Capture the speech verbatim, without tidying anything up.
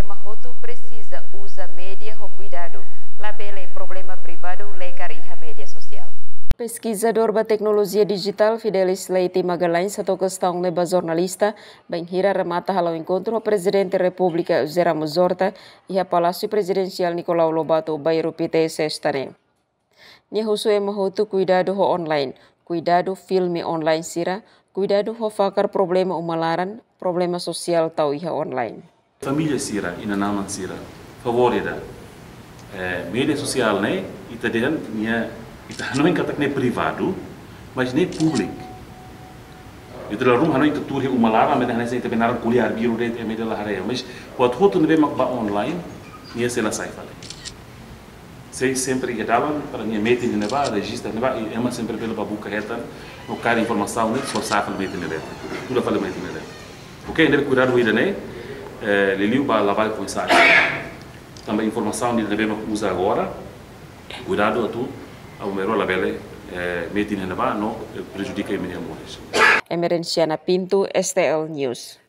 Ema hotu presiza uza média ho kuidadu, labele problema privadu lekar iha média sosiál. Peskizadór ba teknolojia dijitál Fidelis Leite Magalhães hato'o kestaun ne'e ba jornalista, bainhira remata hala'o enkontru ho Prezidente Repúblika José Ramos Horta iha Palásiu Prezidensiál Nicolau Lobato Bairru Pité, Sesta ne'e. Nia husu ema hotu kuidadu ho online, kuidadu filme online sira, kuidadu ho fakar problema uma laran, problema sosiál tau iha online. Família sira, inan-aman sira, favór ida. Eh, média sosiál ne'e, ita dehan nia, ita hanoin katak ne'e privadu, mas ne'e públiku. Ita la ruma hanoin ita tuur iha uma laran, mas ita dehan ita-nia naran ko'alia arbiru de'it, ema ida la haree. Mas buat hotu ne'ebé mak ba online, nia sei la sai fali. Sei sempre iha dalan para nia metin iha ne'ebá, rejista iha ne'ebá, i ema sempre bele bá buka hetan, no karik informasaun ne'e, só sai fali metin iha ne'ebá. Tuda fali metin iha ne'ebá. Oke, ne'e kuidadu ida ne'e, eh, liuliu ba la vai komesa. Tanba informasaun ida ne'ebé mak uza agora, kuidadu atu, aban-bainrua labele, eh, metin iha ne'ebá, no, eh, prejudika ema nia moris. Emerenciana Pinto, S T L News.